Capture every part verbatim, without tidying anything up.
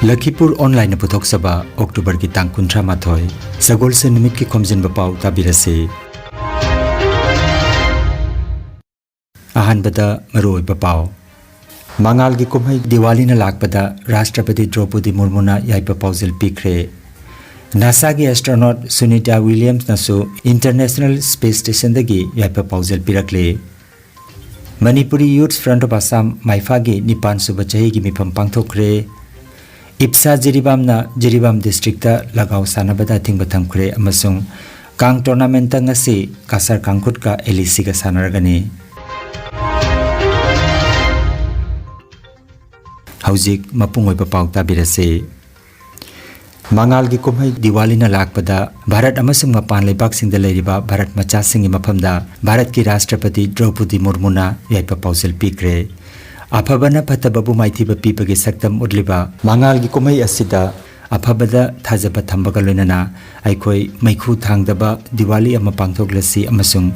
ꯂꯈꯤꯄꯨꯔ ꯑꯣꯟꯂꯥꯏꯟꯅ ꯄꯨꯊꯣꯛꯆꯕ ꯑꯣꯛꯇꯣꯕꯔꯒꯤ ꯇꯥꯡ ꯀꯨꯟꯊ꯭ꯔꯥ ꯃꯥꯊꯣꯏ, ꯁꯒꯣꯜꯁꯦꯟ ꯅꯨꯃꯤꯠꯀꯤ ꯈꯣꯝꯖꯤꯟꯕ ꯄꯥꯎ ꯇꯥꯕꯤꯔꯁꯤ꯫ ꯑꯍꯥꯟꯕꯗ ꯃꯔꯨꯑꯣꯏꯕ ꯄꯥꯎ꯫ ꯃꯉꯥꯜꯒꯤ ꯀꯨꯝꯍꯩ ꯗꯤꯋꯥꯂꯤꯅ ꯂꯥꯛꯄꯗ ꯔꯥꯁꯇ꯭ꯔꯄꯇꯤ ꯗ꯭ꯔꯧꯄꯗꯤ ꯃꯨꯔꯃꯨꯅ ꯌꯥꯏꯐ ꯄꯥꯎꯖꯦꯜ ꯄꯤꯈ꯭ꯔꯦ꯫ ꯅꯥꯁꯥꯒꯤ ꯑꯦꯁꯇ꯭ꯔꯣꯅꯣꯠ ꯁꯨꯅꯤꯇꯥ ꯋꯤꯂꯤꯌꯝꯁꯅꯁꯨ ꯏꯟꯇꯔꯅꯦꯁꯅꯦꯜ ꯁ꯭ꯄꯦꯁ ꯁ꯭ꯇꯦꯁꯟꯗꯒꯤ ꯌꯥꯏꯐ ꯄꯥꯎꯖꯦꯜ ꯄꯤꯔꯛꯂꯦ꯫ Manipuri youths front of Assam ꯃꯥꯏꯐꯥꯒꯤ ꯅꯤꯄꯥꯟ ꯁꯨꯕ ꯆꯍꯤꯒꯤ ꯃꯤꯐꯝ ꯄꯥꯡꯊꯣꯛꯈ꯭ꯔꯦ꯫ ꯏꯞꯁꯥ ꯖꯤꯔꯤꯕꯥꯝꯅ ꯖꯤꯔꯤꯕꯥꯝ ꯗꯤꯁꯇ꯭ꯔꯤꯛꯇ ꯂꯒꯥꯎ ꯁꯥꯟꯅꯕꯗ ꯑꯊꯤꯡꯕ ꯊꯝꯈ꯭ꯔꯦ ꯑꯃꯁꯨꯡ ꯀꯥꯡ ꯇꯣꯔꯅꯥꯃꯦꯟꯠꯇ ꯉꯁꯤ ꯀꯥꯁꯥꯔ ꯀꯥꯡꯈꯨꯠꯀ ꯑꯦꯜ ꯏ ꯁꯤꯒ ꯁꯥꯟꯅꯔꯒꯅꯤ꯫ ꯍꯧꯖꯤꯛ ꯃꯄꯨꯡ ꯑꯣꯏꯕ ꯄꯥꯎ ꯇꯥꯕꯤꯔꯁꯤ꯫ ꯃꯉꯥꯜꯒꯤ ꯀꯨꯝꯍꯩ ꯗꯤꯋꯥꯂꯤꯅ ꯂꯥꯛꯄꯗ ꯚꯥꯔꯠ ꯑꯃꯁꯨꯡ ꯃꯄꯥꯟ ꯂꯩꯕꯥꯛꯁꯤꯡꯗ ꯂꯩꯔꯤꯕ ꯚꯥꯔꯠ ꯃꯆꯥꯁꯤꯡꯒꯤ ꯃꯐꯝꯗ ꯚꯥꯔꯠꯀꯤ ꯔꯥꯁꯇ꯭ꯔꯄꯇꯤ ꯗ꯭ꯔꯧꯄꯗꯤ ꯃꯨꯔꯃꯨꯅ ꯌꯥꯏꯐ ꯄꯥꯎꯖꯦꯜ ꯄꯤꯈ꯭ꯔꯦ꯫ ꯑꯐꯕꯅ ꯐꯠꯇꯕꯕꯨ ꯃꯥꯏꯊꯤꯕ ꯄꯤꯕꯒꯤ ꯁꯛꯇꯝ ꯎꯠꯂꯤꯕ ꯃꯉꯥꯜꯒꯤ ꯀꯨꯝꯍꯩ ꯑꯁꯤꯗ ꯑꯐꯕꯗ ꯊꯥꯖꯕ ꯊꯝꯕꯒ ꯂꯣꯏꯅꯅ ꯑꯩꯈꯣꯏ ꯃꯩꯈꯨ ꯊꯥꯡꯗꯕ ꯗꯤꯋꯥꯂꯤ ꯑꯃ ꯄꯥꯡꯊꯣꯛꯂꯁꯤ ꯑꯃꯁꯨꯡ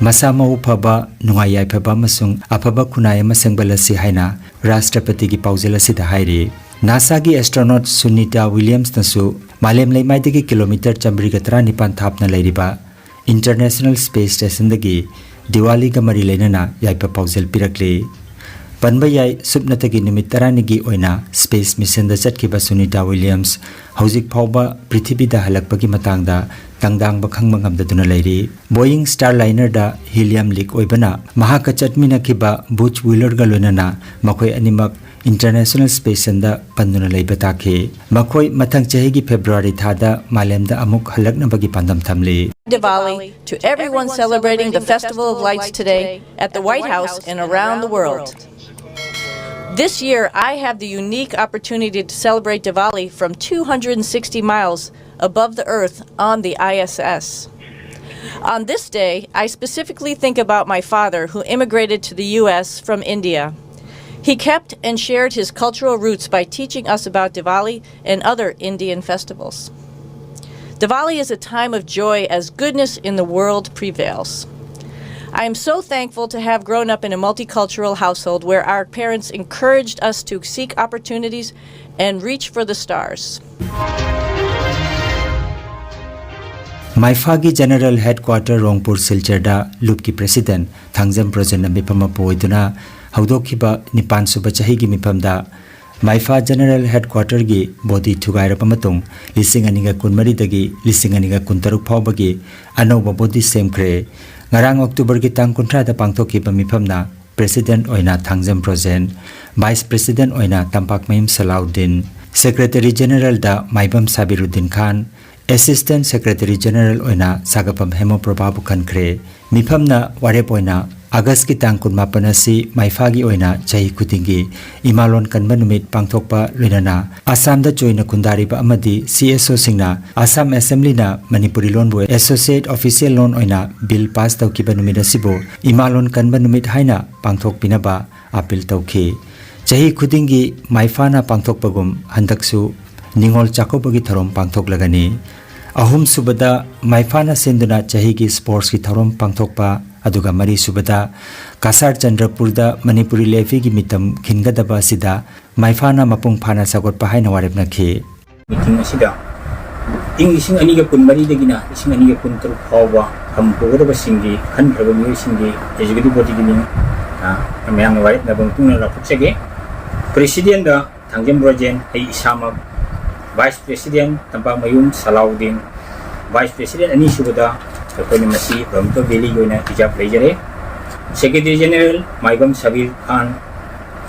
ꯃꯁꯥ ꯃꯎ ꯐꯕ, ꯅꯨꯡꯉꯥꯏ ꯌꯥꯏꯐꯕ ꯑꯃꯁꯨꯡ ꯑꯐꯕ ꯈꯨꯟꯅꯥꯏ ꯑꯃ ꯁꯦꯝꯒꯠꯂꯁꯤ ꯍꯥꯏꯅ ꯔꯥꯁꯇ꯭ꯔꯄꯇꯤꯒꯤ ꯄꯥꯎꯖꯦꯜ ꯑꯁꯤꯗ ꯍꯥꯏꯔꯤ꯫ ꯅꯥꯁꯥꯒꯤ ꯑꯦꯁꯇ꯭ꯔꯣꯅꯣꯠ ꯁꯨꯅꯤꯇꯥ ꯋꯤꯂꯤꯌꯝꯁꯅꯁꯨ ꯃꯥꯂꯦꯝ ꯂꯩꯃꯥꯏꯗꯒꯤ ꯀꯤꯂꯣꯃꯤꯇꯔ ꯆꯥꯃꯔꯤꯒ ꯇꯔꯥꯅꯤꯄꯥꯟ ꯊꯥꯞꯅ ꯂꯩꯔꯤꯕ ꯏꯟꯇꯔꯅꯦꯁꯅꯦꯜ ꯁ꯭ꯄꯦꯁ ꯁ꯭ꯇꯦꯁꯟꯗꯒꯤ ꯗꯤꯋꯥꯂꯤꯒ ꯃꯔꯤ ꯂꯩꯅꯅ ꯌꯥꯏꯐ ꯄꯥꯎꯖꯦꯜ ꯄꯤꯔꯛꯂꯤ꯫ ꯄꯟꯕ ꯌꯥꯏ, ꯁꯨꯞꯅꯇꯒꯤ ꯅꯨꯃꯤꯠ ꯇꯔꯥꯅꯤꯒꯤ ꯑꯣꯏꯅ ꯁ꯭ꯄꯦꯁ ꯃꯤꯁꯟꯗ ꯆꯠꯈꯤꯕ ꯁꯨꯅꯤꯇꯥ ꯋꯤꯂꯤꯌꯝꯁ ꯍꯧꯖꯤꯛ ꯐꯥꯎꯕ ꯄ꯭ꯔꯤꯊꯤꯕꯤꯗ ꯍꯜꯂꯛꯄꯒꯤ ꯃꯇꯥꯡꯗ ꯇꯪꯗꯥꯡꯕ ꯈꯪꯕ ꯉꯝꯗꯗꯨꯅ ꯂꯩꯔꯤ꯫ ꯕꯣꯌꯤꯡ ꯁ꯭ꯇꯥꯔꯂꯥꯏꯅꯔꯗ ꯍꯤꯂꯤꯌꯝ ꯂꯤꯛ ꯑꯣꯏꯕꯅ ꯃꯍꯥꯛꯀ ꯆꯠꯃꯤꯟꯅꯈꯤꯕ ꯕꯨꯆ ꯋꯤꯂꯔꯒ ꯂꯣꯏꯅꯅ ꯃꯈꯣꯏ ꯑꯅꯤꯃꯛ ꯏꯟꯇꯔꯅꯦꯁꯅꯦꯜ ꯁ꯭ꯄꯦꯁꯟꯗ ꯄꯟꯗꯨꯅ ꯂꯩꯕ ꯇꯥꯈꯤ꯫ ꯃꯈꯣꯏ ꯃꯊꯪ ꯆꯍꯤꯒꯤ ꯐꯦꯕ꯭ꯔꯨꯋꯥꯔꯤ ꯊꯥꯗ ꯃꯥꯂꯦꯝꯗ ꯑꯃꯨꯛ ꯍꯜꯂꯛꯅꯕꯒꯤ ꯄꯥꯟꯗꯝ ꯊꯝꯂꯤ꯫ Diwali to everyone celebrating the Festival of Lights today at the White House and around the world. This year, I have the unique opportunity to celebrate Diwali from two hundred sixty miles above the earth on the I S S. On this day, I specifically think about my father, who immigrated to the U S from India. He kept and shared his cultural roots by teaching us about Diwali and other Indian festivals. Diwali is a time of joy as goodness in the world prevails. I am so thankful to have grown up in a multicultural household where our parents encouraged us to seek opportunities and reach for the stars. ꯃꯥꯏꯐꯥꯒꯤ general headquarter Rongpur ꯁꯤꯜꯆꯔꯗ ꯂꯨꯞꯀꯤ president Thangjam ꯕ꯭ꯔꯣꯖꯦꯟꯅ ꯃꯤꯐꯝ ꯑꯃ ꯄꯨꯑꯣꯏꯗꯨꯅ ꯍꯧꯗꯣꯛꯈꯤꯕ ꯅꯤꯄꯥꯟ ꯁꯨꯕ ꯆꯍꯤꯒꯤ ꯃꯤꯐꯝꯗ ꯃꯥꯏꯐꯥ general ꯍꯦꯗꯀ꯭ꯋꯥꯇꯔꯒꯤ body ꯊꯨꯒꯥꯏꯔꯕ ꯃꯇꯨꯡ ꯂꯤꯁꯤꯡ ꯑꯅꯤꯒ ꯀꯨꯟꯃꯔꯤꯗꯒꯤ ꯂꯤꯁꯤꯡ ꯑꯅꯤꯒ ꯀꯨꯟꯇꯔꯨꯛ ꯐꯥꯎꯕꯒꯤ ꯑꯅꯧꯕ ꯕꯣꯗꯤ ꯁꯦꯝꯈ꯭ꯔꯦ꯫ ꯉꯔꯥꯡ ꯑꯣꯛꯇꯣꯕꯔꯒꯤ ꯇꯥꯡ ꯀꯨꯟꯊ꯭ꯔꯥꯗ ꯄꯥꯡꯊꯣꯛꯈꯤꯕ ꯃꯤꯐꯝꯅ ꯄ꯭ꯔꯦꯁꯤꯗꯦꯟꯠ ꯑꯣꯏꯅ ꯊꯥꯡꯖꯝ ꯕ꯭ꯔꯣꯖꯦꯟ, ꯚꯥꯏꯁ ꯄ꯭ꯔꯦꯁꯤꯗꯦꯟꯠ ꯑꯣꯏꯅ ꯇꯝꯄꯥꯛꯃꯌꯨꯝ ꯁꯂꯥꯎꯗꯤꯟ, ꯁꯦꯀ꯭ꯔꯦꯇꯔꯤ ꯖꯦꯅꯔꯦꯜꯗ ꯃꯥꯏꯕꯝ ꯁꯥꯕꯤꯔꯨꯗꯤꯟ ꯈꯥꯟ, ꯑꯦꯁꯤꯁꯇꯦꯟꯠ ꯁꯦꯀ꯭ꯔꯦꯇꯔꯤ ꯖꯦꯅꯔꯦꯜ ꯑꯣꯏꯅ ꯁꯥꯒꯄꯝ ꯍꯦꯃꯣꯄ꯭ꯔꯚꯥꯕꯨ ꯈꯟꯈ꯭ꯔꯦ꯫ ꯃꯤꯐꯝꯅ ꯋꯥꯔꯦꯞ ꯑꯣꯏꯅ ꯑꯥꯒꯁꯀꯤ ꯇꯥꯡ ꯀꯨꯟꯃꯥꯄꯟ ꯑꯁꯤ ꯃꯥꯏꯐꯥꯒꯤ ꯑꯣꯏꯅ ꯆꯍꯤ ꯈꯨꯗꯤꯡꯒꯤ ꯏꯃꯥ ꯂꯣꯟ ꯀꯟꯕ ꯅꯨꯃꯤꯠ ꯄꯥꯡꯊꯣꯛꯄ ꯂꯣꯏꯅꯅ ꯑꯁꯥꯝꯗ ꯆꯣꯏꯅ ꯈꯨꯟꯗꯥꯔꯤꯕ ꯑꯃꯗꯤ ꯁꯤ ꯑꯦꯁ ꯑꯣꯁꯤꯡꯅ ꯑꯁꯥꯝ ꯑꯦꯁꯦꯝꯕ꯭ꯂꯤꯅ ꯃꯅꯤꯄꯨꯔꯤ ꯂꯣꯟꯕꯨ ꯑꯦꯁꯣꯁꯤꯌꯦꯠ ꯑꯣꯐꯤꯁꯤꯌꯦꯜ ꯂꯣꯟ ꯑꯣꯏꯅ ꯕꯤꯜ ꯄꯥꯁ ꯇꯧꯈꯤꯕ ꯅꯨꯃꯤꯠ ꯑꯁꯤꯕꯨ ꯏꯃꯥ ꯂꯣꯟ ꯀꯟꯕ ꯅꯨꯃꯤꯠ ꯍꯥꯏꯅ ꯄꯥꯡꯊꯣꯛꯄꯤꯅꯕ ꯑꯥꯄꯤꯜ ꯇꯧꯈꯤ꯫ ꯆꯍꯤ ꯈꯨꯗꯤꯡꯒꯤ ꯃꯥꯏꯐꯥꯅ ꯄꯥꯡꯊꯣꯛꯄꯒꯨꯝ ꯍꯟꯗꯛꯁꯨ ꯅꯤꯉꯣꯜ ꯆꯥꯛꯀꯧꯕꯒꯤ ꯊꯧꯔꯝ ꯄꯥꯡꯊꯣꯛꯂꯒꯅꯤ꯫ ꯑꯍꯨꯝꯁꯨꯕꯗ ꯃꯥꯏꯐꯥꯅ ꯁꯤꯟꯗꯨꯅ ꯆꯍꯤꯒꯤ ꯁ꯭ꯄꯣꯔꯠꯁꯀꯤ ꯊꯧꯔꯝ ꯄꯥꯡꯊꯣꯛꯄ, ꯑꯗꯨꯒ ꯃꯔꯤꯁꯨꯕꯗ ꯀꯁꯥꯔ ꯆꯟꯗ꯭ꯔꯄꯨꯔꯗ ꯃꯅꯤꯄꯨꯔꯤ ꯂꯦꯚꯤꯒꯤ ꯃꯤꯇꯝ ꯈꯤꯟꯒꯗꯕ ꯑꯁꯤꯗ ꯃꯥꯏꯐꯥꯅ ꯃꯄꯨꯡ ꯐꯥꯅ ꯁꯧꯒꯠꯄ ꯍꯥꯏꯅ ꯋꯥꯔꯦꯞꯅꯈꯤ꯫ ꯃꯤꯇꯤꯡ ꯑꯁꯤꯗ ꯏꯪ ꯂꯤꯁꯤꯡ ꯑꯅꯤꯒ ꯀꯨꯟꯃꯔꯤꯗꯒꯤꯅ ꯂꯤꯁꯤꯡ ꯑꯅꯤꯒ ꯀꯨꯟꯇꯔꯨꯛ ꯐꯥꯎꯕ ꯈꯝ ꯄꯨꯒꯗꯕꯁꯤꯡꯒꯤ ꯈꯟꯈ꯭ꯔꯕ ꯃꯤꯑꯣꯏꯁꯤꯡꯒꯤ ꯑꯦꯛꯖꯤꯀ꯭ꯌꯨꯇꯤꯚ ꯕꯣꯗꯤꯒꯤ ꯃꯤꯡ, ꯑ, ꯃꯌꯥꯝꯅ ꯋꯥꯔꯦꯞꯅꯕ ꯃꯇꯨꯡ ꯏꯟꯅ ꯂꯥꯎꯊꯣꯛꯆꯒꯦ꯫ ꯄ꯭ꯔꯦꯁꯤꯗꯦꯟꯗ ꯊꯥꯡꯖꯝ ꯕ꯭ꯔꯣꯖꯦꯟ, ꯑꯩ ꯏꯁꯥꯃꯛ, vice president Tampakmayum Salauddin, vice president ꯑꯅꯤꯁꯨꯕꯗ ꯑꯩꯈꯣꯏꯅ ꯃꯁꯤ ꯕ꯭ꯔꯍꯃꯄꯨꯔ ꯚꯦꯂꯤꯒꯤ ꯑꯣꯏꯅ ꯔꯤꯖꯥꯕ ꯂꯩꯖꯔꯦ꯫ Secretary general Maibam Sabir Khan,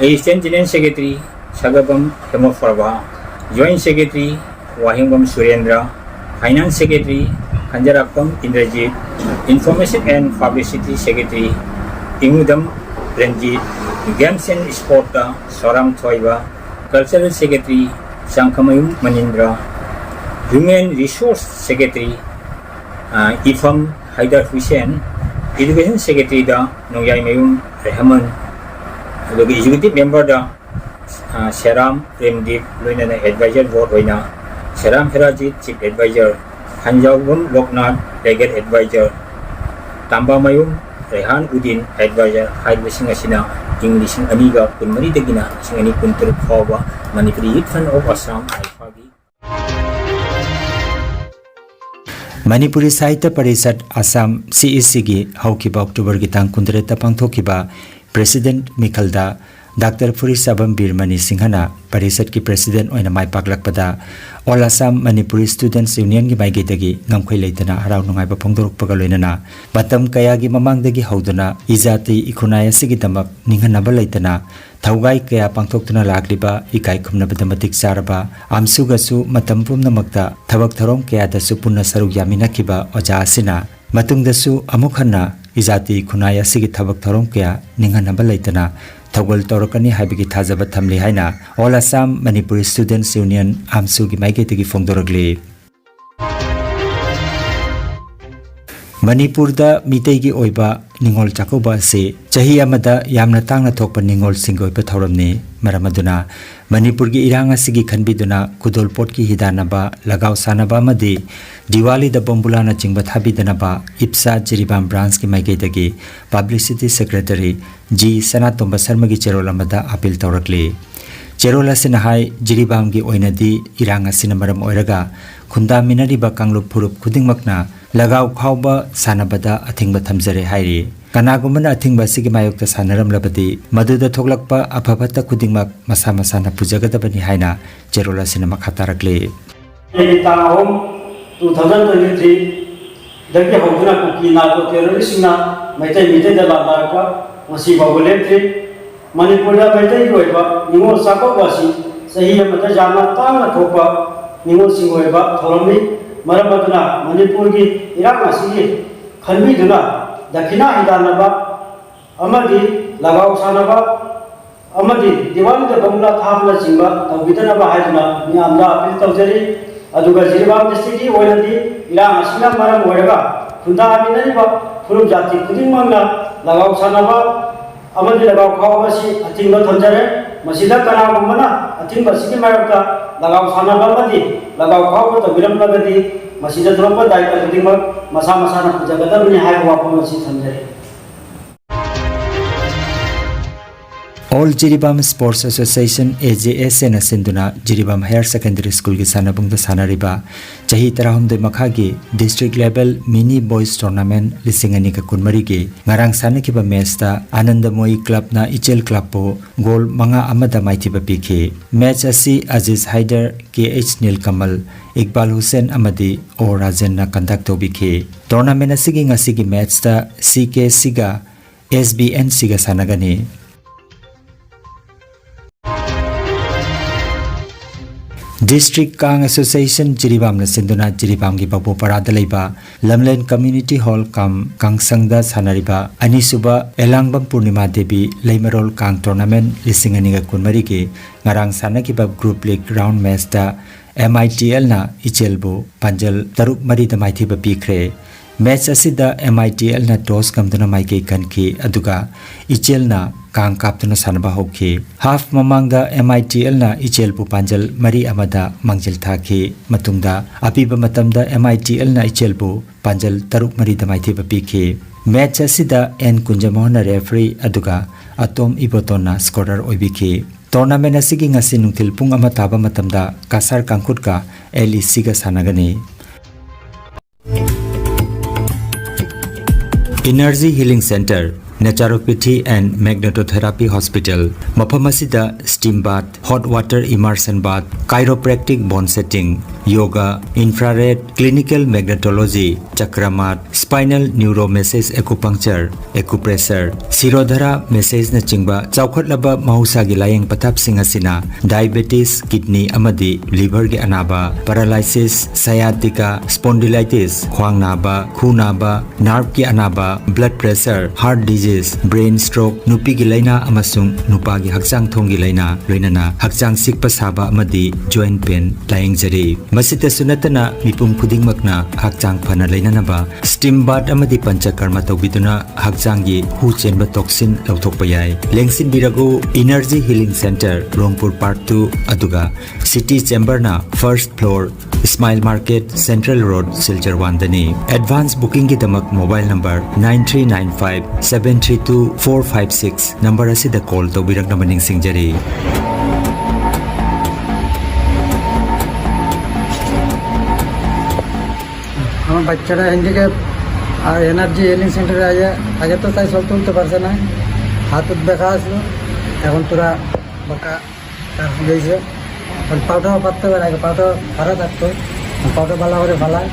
assistant general secretary Sagabam Hemoprabha, joint secretary Wahengbam Surendra, finance secretary Khanjrakpam Indrajit, information and publicity secretary Ingudam Ranjit, games and sports Soram Thoiba, cultural secretary Chingkhamayum Manindra, human resource secretary, uh, ꯏꯐꯝ ꯍꯥꯏꯗꯔ ꯍꯨꯏꯁꯦꯟ, ꯏꯗꯨꯀꯦꯁꯟ ꯁꯦꯀ꯭ꯔꯦꯇꯔꯤꯗ ꯅꯣꯡꯌꯥꯏꯃꯌꯨꯝ ꯔꯦꯍꯃꯟ, ꯑꯗꯨꯒ ꯑꯦꯛꯖꯤꯀ꯭ꯌꯨꯇꯤꯚ ꯃꯦꯝꯕꯔꯗ, ꯑ, ꯁꯦꯔꯥꯝ ꯔꯦꯝꯗꯤꯞ, ꯂꯣꯏꯅꯅ ꯑꯦꯗꯚꯥꯏꯖꯔ ꯕꯣꯔꯗ ꯑꯣꯏꯅ Seram Herajit chief adviser, Khanjaobam Loknath legal adviser, Tambamayum Rehan Uddin adviser ꯍꯥꯏꯔꯤꯕꯁꯤꯡ ꯑꯁꯤꯅ ꯏꯪ ꯂꯤꯁꯤꯡ ꯑꯅꯤꯒ ꯀꯨꯟꯃꯔꯤꯗꯒꯤꯅ ꯂꯤꯁꯤꯡ ꯑꯅꯤ ꯀꯨꯟꯇꯔꯨꯛ ꯐꯥꯎꯕ ꯃꯅꯤꯄꯨꯔꯤ ꯌꯨꯠ ꯐ꯭ꯔꯟ ꯑꯣꯐ ꯑꯁꯥꯝ, ꯑꯥꯏꯐꯥꯒꯤ ꯃꯅꯤꯄꯨꯔꯤ ꯁꯥꯍꯤꯇ꯭ꯌ ꯄꯔꯤꯁꯠ ꯑꯁꯥꯝ, ꯁꯤ ꯏ ꯁꯤꯒꯤ ꯍꯧꯈꯤꯕ ꯑꯣꯛꯇꯣꯕꯔꯒꯤ ꯇꯥꯡ ꯀꯨꯟꯇꯔꯦꯠꯇ ꯄꯥꯡꯊꯣꯛꯈꯤꯕ ꯄ꯭ꯔꯦꯁꯤꯗꯦꯟꯠ ꯃꯤꯈꯜꯗ ꯗꯥꯛꯇꯔ ꯐꯨꯔꯤꯁꯥꯕꯝ ꯕꯤꯔꯃꯅꯤ ꯁꯤꯡꯍꯅ ꯄꯔꯤꯁꯠꯀꯤ ꯄ꯭ꯔꯦꯁꯤꯗꯦꯟꯠ ꯑꯣꯏꯅ ꯃꯥꯏ ꯄꯥꯛꯂꯛꯄꯗ All Assam Manipuri Students Unionꯒꯤ ꯃꯥꯏꯀꯩꯗꯒꯤ ꯉꯝꯈꯩ ꯂꯩꯇꯅ ꯍꯔꯥꯎ ꯅꯨꯡꯉꯥꯏꯕ ꯐꯣꯡꯗꯣꯔꯛꯄꯒ ꯂꯣꯏꯅꯅ ꯃꯇꯝ ꯀꯌꯥꯒꯤ ꯃꯃꯥꯡꯗꯒꯤ ꯍꯧꯗꯨꯅ ꯏꯖꯥꯇꯤ ꯏꯈꯨꯟꯅꯥꯏ ꯑꯁꯤꯒꯤꯗꯃꯛ ꯅꯤꯡꯍꯟꯅꯕ ꯂꯩꯇꯅ ꯊꯧꯒꯥꯏ ꯀꯌꯥ ꯄꯥꯡꯊꯣꯛꯇꯨꯅ ꯂꯥꯛꯂꯤꯕ ꯏꯀꯥꯏ ꯈꯨꯝꯅꯕꯗ ꯃꯇꯤꯛ ꯆꯥꯔꯕ ꯑꯥꯝꯁꯨꯒꯁꯨ ꯃꯇꯝ ꯄꯨꯝꯅꯃꯛꯇ ꯊꯕꯛ ꯊꯧꯔꯝ ꯀꯌꯥꯗꯁꯨ ꯄꯨꯟꯅ ꯁꯔꯨꯛ ꯌꯥꯃꯤꯟꯅꯈꯤꯕ ꯑꯣꯖꯥ ꯑꯁꯤꯅ ꯃꯇꯨꯡꯗꯁꯨ ꯑꯃꯨꯛ ꯍꯟꯅ ꯏꯖꯥꯇꯤ ꯈꯨꯟꯅꯥꯏ ꯑꯁꯤꯒꯤ ꯊꯕꯛ ꯊꯧꯔꯝ ꯀꯌꯥ ꯅꯤꯡꯍꯟꯅꯕ ꯂꯩꯇꯅ ꯊꯧꯒꯜ ꯇꯧꯔꯛꯀꯅꯤ ꯍꯥꯏꯕꯒꯤ ꯊꯥꯖꯕ ꯊꯝꯂꯤ ꯍꯥꯏꯅ All Assam Manipuri Students Union, ꯑꯥꯝꯁꯨꯒꯤ ꯃꯥꯏꯀꯩꯗꯒꯤ ꯐꯣꯡꯗꯣꯔꯛꯂꯤ꯫ ꯃꯅꯤꯄꯨꯔꯗ ꯃꯤꯇꯩꯒꯤ ꯑꯣꯏꯕ ꯅꯤꯉꯣꯜ ꯆꯥꯛꯀꯧꯕ ꯑꯁꯤ ꯆꯍꯤ ꯑꯃꯗ ꯌꯥꯝꯅ ꯇꯥꯡꯅ ꯊꯣꯛꯄ ꯅꯤꯉꯣꯜꯁꯤꯡꯒꯤ ꯑꯣꯏꯕ ꯊꯧꯔꯝꯅꯤ꯫ ꯃꯔꯝ ꯑꯗꯨꯅ ꯃꯅꯤꯄꯨꯔꯒꯤ ꯏꯔꯥꯡ ꯑꯁꯤꯒꯤ ꯈꯟꯕꯤꯗꯨꯅ ꯈꯨꯗꯣꯜꯄꯣꯠꯀꯤ ꯍꯤꯗꯥꯟꯅꯕ, ꯂꯒꯥꯎ ꯁꯥꯟꯅꯕ ꯑꯃꯗꯤ ꯗꯤꯋꯥꯂꯤꯗ ꯕꯣꯝꯕꯨꯂꯥꯅꯆꯤꯡꯕ ꯊꯥꯕꯤꯗꯅꯕ ꯏꯞꯁꯥ ꯖꯤꯔꯤꯕꯥꯝ branchꯀꯤ ꯃꯥꯏꯀꯩꯗꯒꯤ publicity secretary ꯖꯤ ꯁꯅꯥꯇꯣꯝꯕ ꯁꯔꯃꯒꯤ ꯆꯦꯔꯣꯜ ꯑꯃꯗ appeal ꯇꯧꯔꯛꯂꯤ꯫ ꯆꯦꯔꯣꯜ ꯑꯁꯤꯅ ꯍꯥꯏ, ꯖꯤꯔꯤꯕꯥꯝꯒꯤ ꯑꯣꯏꯅꯗꯤ ꯏꯔꯥꯡ ꯑꯁꯤꯅ ꯃꯔꯝ ꯑꯣꯏꯔꯒ ꯈꯨꯟꯗꯥꯃꯤꯟꯅꯔꯤꯕ ꯀꯥꯡꯂꯨꯞ ꯐꯨꯔꯨꯞ ꯈꯨꯗꯤꯡꯃꯛꯅ ꯂꯒꯥꯎ ꯈꯥꯎꯕ ꯁꯥꯟꯅꯕꯗ ꯑꯊꯤꯡꯕ ꯊꯝꯖꯔꯦ ꯍꯥꯏꯔꯤ꯫ ꯀꯅꯥꯒꯨꯝꯕꯅ ꯑꯊꯤꯡꯕ ꯑꯁꯤꯒꯤ ꯃꯥꯌꯣꯛꯇ ꯁꯥꯟꯅꯔꯝꯂꯕꯗꯤ ꯃꯗꯨꯗ ꯊꯣꯛꯂꯛꯄ ꯑꯐ ꯐꯠꯇ ꯈꯨꯗꯤꯡꯃꯛ ꯃꯁꯥ ꯃꯁꯥꯅ ꯄꯨꯖꯒꯗꯕꯅꯤ ꯍꯥꯏꯅ ꯆꯦꯔꯣꯜ ꯑꯁꯤꯅ ꯃꯈꯥ ꯇꯥꯔꯛꯂꯤ꯫ ꯑꯩꯒꯤ ꯇꯥꯡ ꯑꯍꯨꯝ, two thousand twenty three ꯗꯒꯤ ꯍꯧꯗꯨꯅ ꯀꯨꯀꯤ ꯅꯥꯔꯀꯣ ꯇꯦꯔꯣꯔꯤꯁꯁꯤꯡꯅ ꯃꯩꯇꯩ ꯃꯤꯇꯩꯗ ꯂꯥꯟꯗꯥꯔꯛꯄ ꯉꯁꯤ ꯐꯥꯎꯕ ꯂꯦꯞꯇ꯭ꯔꯤ꯫ ꯃꯅꯤꯄꯨꯔꯗ ꯃꯩꯇꯩꯒꯤ ꯑꯣꯏꯕ ꯅꯤꯉꯣꯜ ꯆꯥꯛꯀꯧꯕ ꯑꯁꯤ ꯆꯍꯤ ꯑꯃꯗ ꯌꯥꯝꯅ ꯇꯥꯡꯅ ꯊꯣꯛꯄ ꯅꯤꯉꯣꯜꯁꯤꯡꯒꯤ ꯑꯣꯏꯕ ꯊꯧꯔꯝꯅꯤ꯫ ꯃꯔꯝ ꯑꯗꯨꯅ ꯃꯅꯤꯄꯨꯔꯒꯤ ꯏꯔꯥꯡ ꯑꯁꯤꯒꯤ ꯈꯟꯕꯤꯗꯨꯅ ꯗꯈꯤꯅꯥ ꯍꯤꯗꯥꯟꯅꯕ ꯑꯃꯗꯤ ꯂꯒꯥꯎ ꯁꯥꯟꯅꯕ ꯑꯃꯗꯤ ꯗꯤꯋꯥꯂꯤꯗ ꯕꯣꯝꯕꯨꯂꯥ ꯊꯥꯕꯅꯆꯤꯡꯕ ꯇꯧꯕꯤꯗꯅꯕ ꯍꯥꯏꯗꯨꯅ ꯃꯤꯌꯥꯝꯗ appeal ꯇꯧꯖꯔꯤ꯫ ꯑꯗꯨꯒ ꯖꯤꯔꯤꯕꯥꯝ districtꯀꯤ ꯑꯣꯏꯅꯗꯤ ꯏꯔꯥꯡ ꯑꯁꯤꯅ ꯃꯔꯝ ꯑꯣꯏꯔꯒ ꯈꯨꯟꯗꯥꯃꯤꯟꯅꯔꯤꯕ ꯐꯨꯔꯨꯞ ꯖꯥꯇꯤ ꯈꯨꯗꯤꯡꯃꯛꯅ ꯂꯒꯥꯎ ꯁꯥꯟꯅꯕ ꯑꯃꯗꯤ ꯂꯒꯥꯎ ꯈꯥꯎꯕ ꯑꯁꯤ ꯑꯊꯤꯡꯕ ꯊꯝꯖꯔꯦ꯫ ꯃꯁꯤꯗ ꯀꯅꯥꯒꯨꯝꯕꯅ ꯑꯊꯤꯡꯕ ꯑꯁꯤꯒꯤ ꯃꯔꯛꯇ ꯂꯒꯥꯎ ꯁꯥꯟꯅꯕ ꯑꯃꯗꯤ ꯂꯒꯥꯎ ꯈꯥꯎꯕ ꯇꯧꯕꯤꯔꯝꯂꯒꯗꯤ ꯃꯁꯤꯗ ꯊꯣꯛꯂꯛꯄ ꯗꯥꯏꯇ ꯈꯨꯗꯤꯡꯃꯛ ꯃꯁꯥ ꯃꯁꯥꯅ ꯄꯨꯖꯒꯗꯕꯅꯤ ꯍꯥꯏꯕ ꯋꯥꯐꯝ ꯑꯁꯤ ꯊꯝꯖꯔꯤ꯫ All Jiribam Sports Association, A J S A ꯅ ꯁꯤꯟꯗꯨꯅ ꯖꯤꯔꯤꯕꯥꯝ Higher Secondary School ꯒꯤ ꯁꯥꯟꯅꯕꯨꯡꯗ ꯁꯥꯟꯅꯔꯤꯕ ꯆꯍꯤ ꯇꯔꯥꯍꯨꯝꯗꯣꯏ ꯃꯈꯥꯒꯤ District Level Mini Boys Tournament ꯂꯤꯁꯤꯡ ꯑꯅꯤꯒ ꯀꯨꯟꯃꯔꯤꯒꯤ ꯉꯔꯥꯡ ꯁꯥꯟꯅꯈꯤꯕ match ꯇ ꯑꯥꯅꯟꯗꯃꯣꯌꯤ Club ꯅ ꯏꯆꯦꯜ Club ꯄꯨ goal ꯃꯉꯥ ꯑꯃꯗ ꯃꯥꯏꯊꯤꯕ ꯄꯤꯈꯤ꯫ Match ꯑꯁꯤ ꯑꯖꯤꯖ ꯍꯥꯏꯗꯔ, ꯀꯦ ꯑꯩꯆ ꯅꯤꯜꯀꯃꯜ, ꯏꯛꯕꯥꯜ ꯍꯨꯁꯦꯟ ꯑꯃꯗꯤ ꯑꯣ ꯔꯥꯖꯦꯟꯅ conduct ꯇꯧꯕꯤꯈꯤ꯫ Tournament ꯑꯁꯤꯒꯤ ꯉꯁꯤꯒꯤ match ꯇ ꯁꯤ ꯀꯦ ꯁꯤꯒ ꯑꯦꯁ ꯕꯤ ꯑꯦꯟ ꯁꯤꯒ ꯁꯥꯟꯅꯒꯅꯤ꯫ District Kang Association ꯖꯤꯔꯤꯕꯥꯝꯅ ꯁꯤꯟꯗꯨꯅ ꯖꯤꯔꯤꯕꯥꯝꯒꯤ ꯕꯕꯣꯄꯥꯔꯥꯗ ꯂꯩꯕ ꯂꯝꯂꯦꯟ Community Hall ꯀꯝ ꯀꯥꯡꯁꯪꯗ ꯁꯥꯟꯅꯔꯤꯕ ꯑꯅꯤꯁꯨꯕ ꯑꯦꯂꯥꯡꯕꯝ ꯄꯨꯔꯅꯤꯃꯥ ꯗꯦꯕꯤ ꯂꯩꯃꯔꯣꯜ ꯀꯥꯡ Tournament ꯂꯤꯁꯤꯡ ꯑꯅꯤꯒ ꯀꯨꯟꯃꯔꯤꯒꯤ ꯉꯔꯥꯡ ꯁꯥꯟꯅꯈꯤꯕ Group League round match ꯇ ꯑꯦꯝ ꯑꯥꯏ ꯇꯤ ꯑꯦꯜꯅ ꯏꯆꯦꯜꯕꯨ ꯄꯥꯟꯖꯜ ꯇꯔꯨꯛ ꯃꯔꯤꯗ ꯃꯥꯏꯊꯤꯕ ꯄꯤꯈ꯭ꯔꯦ꯫ Match ꯑꯁꯤꯗ ꯑꯦꯝ ꯑꯥꯏ ꯇꯤ ꯑꯦꯜꯅ toss ꯉꯝꯗꯨꯅ ꯃꯥꯏꯀꯩ ꯀꯟꯈꯤ, ꯑꯗꯨꯒ ꯏꯆꯦꯜꯅ ꯀꯥꯡ ꯀꯥꯞꯇꯨꯅ ꯁꯥꯟꯅꯕ ꯍꯧꯈꯤ꯫ Half ꯃꯃꯥꯡꯗ ꯑꯦꯝ ꯑꯥꯏ ꯇꯤ ꯑꯦꯜꯅ ꯏꯆꯦꯜꯕꯨ ꯄꯥꯟꯖꯜ ꯃꯔꯤ ꯑꯃꯗ ꯃꯥꯡꯖꯤꯜ ꯊꯥꯈꯤ꯫ ꯃꯇꯨꯡꯗ ꯑꯄꯤꯕ ꯃꯇꯝꯗ ꯑꯦꯝ ꯑꯥꯏ ꯇꯤ ꯑꯦꯜꯅ ꯏꯆꯦꯜꯕꯨ ꯄꯥꯟꯖꯜ ꯇꯔꯨꯛ ꯃꯔꯤꯗ ꯃꯥꯏꯊꯤꯕ ꯄꯤꯈꯤ꯫ Match ꯑꯁꯤꯗ ꯑꯦꯟ ꯀꯨꯟꯖꯃꯣꯍꯟꯅ referee ꯑꯗꯨꯒ ꯑꯇꯣꯝ ꯏꯕꯣꯇꯣꯟꯅ scorer ꯑꯣꯏꯕꯤꯈꯤ꯫ Tournament ꯑꯁꯤꯒꯤ ꯉꯁꯤ ꯅꯨꯡꯊꯤꯜ ꯄꯨꯡ ꯑꯃ ꯇꯥꯕ ꯃꯇꯝꯗ ꯀꯁꯥꯔ ꯀꯥꯡꯈꯨꯠꯀ ꯑꯦꯜ ꯏ ꯁꯤꯒ ꯁꯥꯟꯅꯒꯅꯤ꯫ Energy Healing Center, Naturopathy and Magnetotherapy Hospital, ꯃꯐꯝ ꯑꯁꯤꯗ steam bath, hot water immersion bath, chiropractic bone setting, yoga, infrared, clinical magnetology, ꯆꯀ꯭ꯔꯃꯥꯠ, spinal neuromassage acupuncture, acupressure, ꯁꯤꯔꯣꯙꯔꯥ massage ꯅꯆꯤꯡꯕ ꯆꯥꯎꯈꯠꯂꯕ ꯃꯍꯧꯁꯥꯒꯤ ꯂꯥꯌꯦꯡ ꯄꯊꯥꯞꯁꯤꯡ ꯑꯁꯤꯅ diabetes, kidney ꯑꯃꯗꯤ liver ꯒꯤ ꯑꯅꯥꯕ, paralysis, sciatica, spondylitis, ꯈ꯭ꯋꯥꯡ ꯅꯥꯕ, ꯈꯨ ꯅꯥꯕ, nerve ꯀꯤ ꯑꯅꯥꯕ, blood pressure, heart disease, brain stroke, ꯅꯨꯄꯤꯒꯤ ꯂꯥꯏꯅꯥ ꯑꯃꯁꯨꯡ ꯅꯨꯄꯥꯒꯤ ꯍꯛꯆꯥꯡ ꯊꯣꯡꯒꯤ ꯂꯥꯏꯅꯥ, ꯂꯣꯏꯅꯅ ꯍꯛꯆꯥꯡ ꯆꯤꯛꯄ ꯁꯥꯕ ꯑꯃꯗꯤ joint pain ꯂꯥꯌꯦꯡꯖꯔꯤ꯫ ꯃꯁꯤꯇꯁꯨ ꯅꯠꯇꯅ ꯃꯤꯄꯨꯝ ꯈꯨꯗꯤꯡꯃꯛꯅ ꯍꯛꯆꯥꯡ ꯐꯅ ꯂꯩꯅꯅꯕ steam bath ꯑꯃꯗꯤ ꯄꯟꯆꯀꯔꯃ ꯇꯧꯕꯤꯗꯨꯅ ꯍꯛꯆꯥꯡꯒꯤ ꯍꯨ ꯆꯦꯟꯕ toxin ꯂꯧꯊꯣꯛꯄ ꯌꯥꯏ꯫ ꯂꯦꯡꯁꯤꯟꯕꯤꯔꯒꯨ Energy Healing Center, Rongpur Park two, ꯑꯗꯨꯒ City Chamber ꯅ first floor, Ismail market, central road, Silchar ꯋꯥꯟꯗꯅꯤ꯫ ꯑꯦꯗꯚꯥꯟꯁ ꯕꯨꯀꯤꯡꯒꯤꯗꯃꯛ mobile number nine three nine five seven three two four five six number ꯑꯁꯤꯗ ꯀꯣꯜ ꯇꯧꯕꯤꯔꯛꯅꯕ ꯅꯤꯡꯁꯤꯡꯖꯔꯤ꯫ আমার বাচ্চাটা হ্যান্ডিক্যাপ আর এনার্জি হিলিং সেন্টারে আগে আগে তো তাই চলতে উঠতে পারছে না, হাত উত ব্যথা আসলো, এখন তোরা বাঁকা তার হয়েছে। এখন পাউটাও পাততে পারে, আগে পাউটা খারাপ থাকতো, পাউটা ভালো করে ফালায়,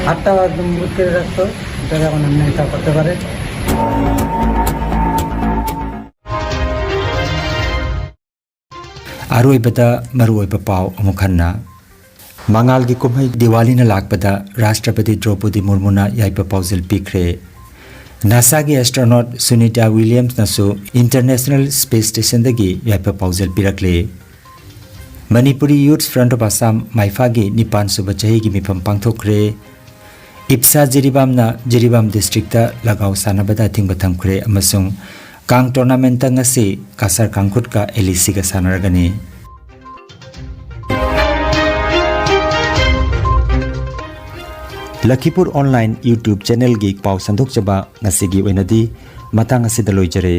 হাতটাও একদম বুট করে রাখতো, এটা এখন এমনি এটা করতে পারে। ꯑꯔꯣꯏꯕꯗ ꯃꯔꯨꯑꯣꯏꯕ ꯄꯥꯎ ꯑꯃꯨꯛ ꯍꯟꯅ꯫ ꯃꯉꯥꯜꯒꯤ ꯀꯨꯝꯍꯩ ꯗꯤꯋꯥꯂꯤꯅ ꯂꯥꯛꯄꯗ ꯔꯥꯁꯇ꯭ꯔꯄꯇꯤ ꯗ꯭ꯔꯧꯄꯗꯤ ꯃꯨꯔꯃꯨꯅ ꯌꯥꯏꯐ ꯄꯥꯎꯖꯦꯜ ꯄꯤꯈ꯭ꯔꯦ꯫ ꯅꯥꯁꯥꯒꯤ ꯑꯦꯁꯇ꯭ꯔꯣꯅꯣꯠ ꯁꯨꯅꯤꯇꯥ ꯋꯤꯂꯤꯌꯝꯁꯅꯁꯨ ꯏꯟꯇꯔꯅꯦꯁꯅꯦꯜ ꯁ꯭ꯄꯦꯁ ꯁ꯭ꯇꯦꯁꯟꯗꯒꯤ ꯌꯥꯏꯐ ꯄꯥꯎꯖꯦꯜ ꯄꯤꯔꯛꯂꯦ꯫ Manipuri youths front of Assam ꯃꯥꯏꯐꯥꯒꯤ ꯅꯤꯄꯥꯟ ꯁꯨꯕ ꯆꯍꯤꯒꯤ ꯃꯤꯐꯝ ꯄꯥꯡꯊꯣꯛꯈ꯭ꯔꯦ꯫ ꯏꯞꯁꯥ ꯖꯤꯔꯤꯕꯥꯝꯅ ꯖꯤꯔꯤꯕꯥꯝ ꯗꯤꯁꯇ꯭ꯔꯤꯛꯇ ꯂꯒꯥꯎ ꯁꯥꯟꯅꯕꯗ ꯑꯊꯤꯡꯕ ꯊꯝꯈ꯭ꯔꯦ ꯑꯃꯁꯨꯡ ꯀꯥꯡ ꯇꯣꯔꯅꯥꯃꯦꯟꯠꯇ ꯉꯁꯤ ꯀꯥꯁꯥꯔ ꯀꯥꯡꯈꯨꯠꯀ ꯑꯦꯜ ꯏ ꯁꯤꯒ ꯁꯥꯟꯅꯔꯒꯅꯤ꯫ ꯂꯈꯤꯄꯨꯔ ꯑꯣꯟꯂꯥꯏꯟ YouTube ꯆꯦꯅꯦꯜꯒꯤ ꯄꯥꯎ ꯁꯟꯗꯣꯛꯆꯕ ꯉꯁꯤꯒꯤ ꯑꯣꯏꯅꯗꯤ ꯃꯇꯥꯡ ꯑꯁꯤꯗ ꯂꯣꯏꯖꯔꯦ꯫